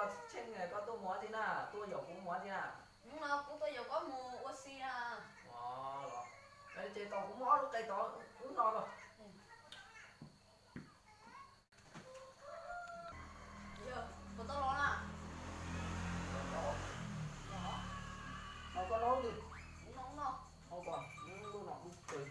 Tsheej, koj tuaj mus ua dab tsi na? Tuaj yaum kuv mus ua dab tsi na? Hnub no kuv tuaj yaum koj mus ua si na. Los, ces tos kuv muab ob lub qe tod wb noj tso. Yog, puas tau los na? Los, koj noj twg? Kuv noj, noj. Ua koj, lub no lub twg?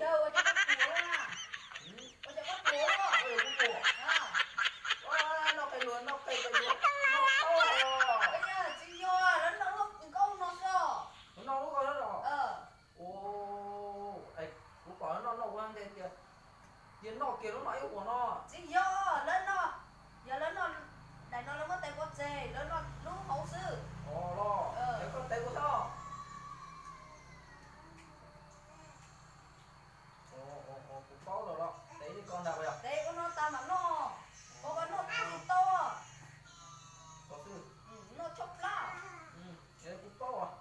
Yog ua cas koj tuag na? Ua cas koj tuag? Noj qe luag, noj qe luag, noj qe luag. Tsis yog, lawv noj lub nkauj no xwb. Lawv noj lub nkauj no los? Ua, kuv pom lawv noj noj ua ntej tias, cia noj kiag lub no ib huam no. Tsis yog, lawv noj, yog lawv noj daim no lawv muab tais pov tseg, lawv noj lub hauv xwb. Os los, es koj tais kuv thiab. Kuv paub lawm los, tes li ko ntag puas yog? Tes ua no tas mam noj, ua koj noj tsis tau. Koj xwb. Noj tshaj plab. Kuv paub os.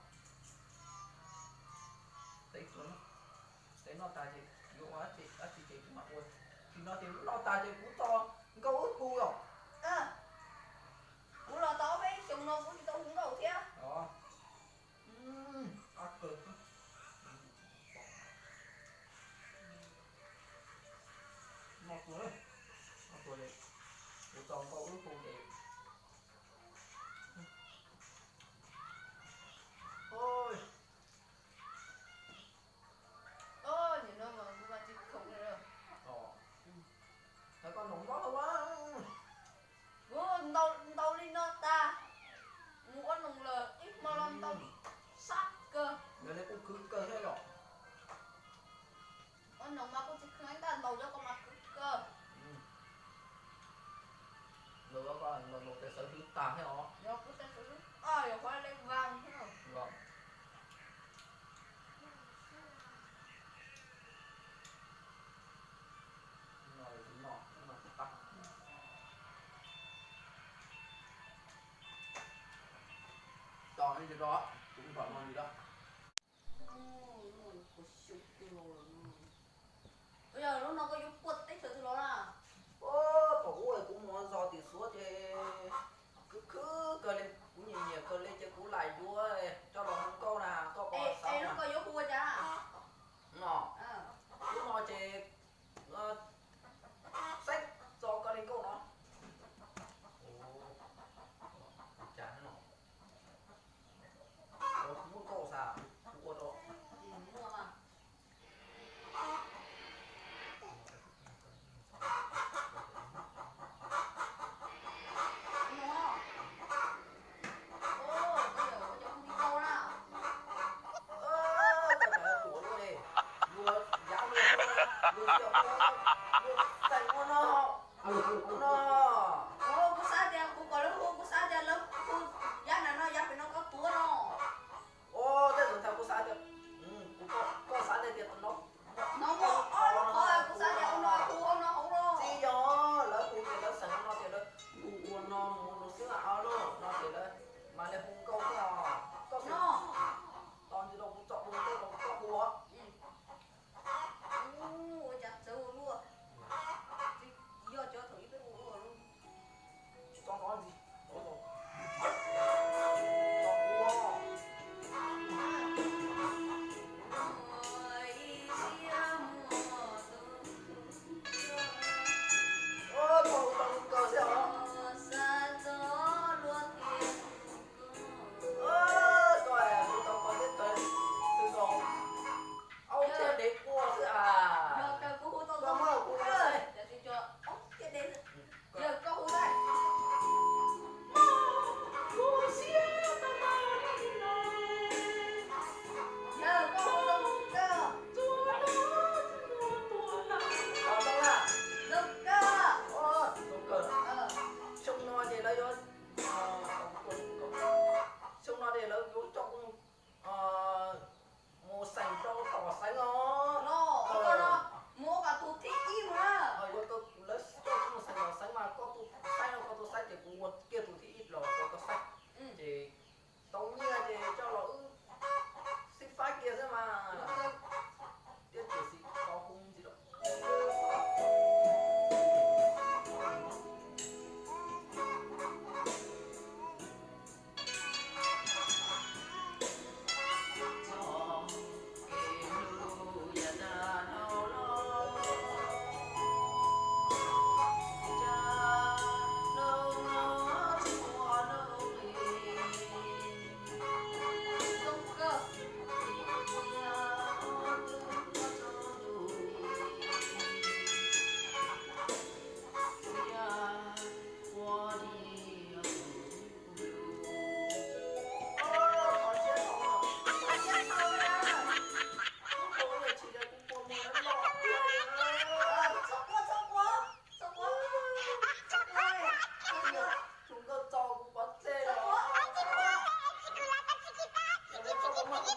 Tes tuaj, tes noj tas ces yuav ua dab tsi ces kuv mam ua. Tsis no ces noj tas ces kuv tso nkauj wb hu os. Kuv los tau ob peb xyoos no kuv tsis tau hu nkauj thiab. Noj tuag, noj tuag ces kuv tso nkauj wb hu ces. Nim no mas kuv mas tsis khoom li. Koj noom mob lawm. Kuv ntaus li no tas, mus ua noom lawm ib hmo los ntaus sab kawg. Yog li kuj khwv kawg thiab yom. Ua noom mas kuj tsis khwv, tab ntaus cov ko mas khwv kawg. Ntaus cov ko ntaus ntaus tes sawv hlwv tag thiab os. Yog kuv tes sawv hlwv tag, yog qhov li vas thiab. Tos ib ntsis, kuv pom no ntsis da. Yog lub no koj yuav puag teb chaws twg los na? Thaum ub kuv mus zos tim Suav ces khwv khwv kawg li, kuv nyiam nyiam kawg li ces kuv lam yuav coj los hu nkauj na, koj puas xav? Lub ko yuav hu ua cas? No, lub no ces xeeb txo koj li nkauj no. Ua cas no? Kuv muab nkauj xav, kuv ua rau. Kuv xav tias kuv kom lawv hu, kuv xav tias lawv hu yav na no, yav pem no koj tuav no. Ua tej zaum ntawd kuv xav tias, koj xav tias no, no muaj ob lub qhov, kuv xav tias ua no hu ua no hauv los. Tsis yog, lawv hu ces lawv xeem ua no ces lawv hu ua no mus no xwb os, lub no ces lawv mam li hu nkauj xwb os. Koj xav tos ntsis rau kuv tsom dua tej los koj hu os. Ua cas txawv ua luaj, tsis yog cov thaum ub peb hu ua luaj.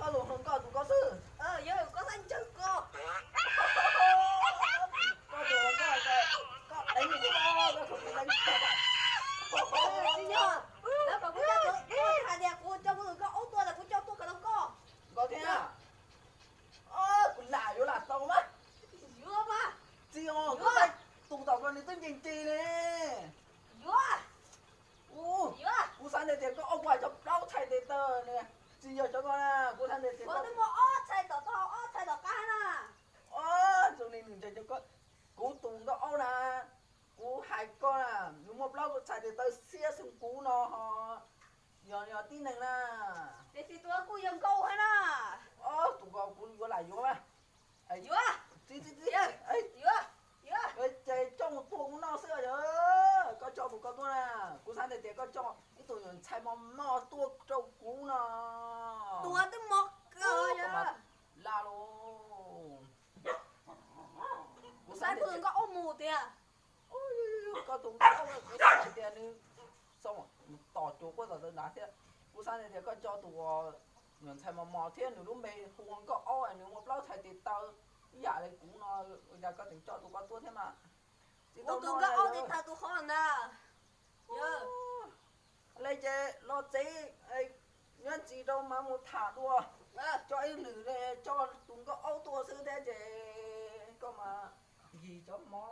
Koj tus hluas nkauj tus koj xwb. Yog koj xav ntsawg koj. Koj tus hluas nkauj, koj deev nws xwb, koj khav deev. Tsis yog, lawv kom kuv coj tus, hais tias kuv coj kuv tus nkauj aub tuaj los kuv coj tuaj kom tau koj. Nkauj thiab. Kuv lam yuav lam tau mas. Yuav mas. Tsis os, kuv saib tus tom ko nws twb nce nce li. Yuav. Kuv xav ntawm tias koj aub kuv hais tso plaub txhais tes taw ne, tsis yog cov ko na, kuv xav ntawm tias koj twb muaj ob txhais tom tod ob txhais tom qab na. Ob, zoo li nws ntshe cov ko, kuv tus nkauj aub na, kuv hais koj na, nws muaj plaub txhais tes taw xiab xwb kuv no ho, yog yog tib neeg na. Tiam sis tus kuj yog nkauj heev na. Ob, tus ko kuv yuav lam yuav mas. Yuav. Txiv, txiv, txiv. Yuav. Yuav. Ces coj mus tua kuv noj xwb os. Koj coj tus ko tuaj na, kuv xav ntawm tias koj coj ib tug nyuam ntxhais mos mos tuaj rau kuv no. Tus twb mos kawg. Koj mas laj lauj. Kuv xav tus nkauj aub mus tiag. Koj tus nkauj aub kuv xav hais tias nws, mus tom cuag quaj tom tawv nrad thiab. Kuv xav hais tias koj coj tus uas nyuam ntxhais mos mos thiab nws lub npe hu ua nkauj aub, nws muaj plaub txhais tes taw ib yam li kuv no, ua cas koj tseem coj tus ko tuaj thiab mas. Kuv tus nkauj aub tes taw tus qhov ntawd. Le ces los tsev, nyob ntsis rau mas mus tham dua. Coj ib lwm, coj tus nkauj aub tuaj xwb thiab ces koj mas yig cov mov.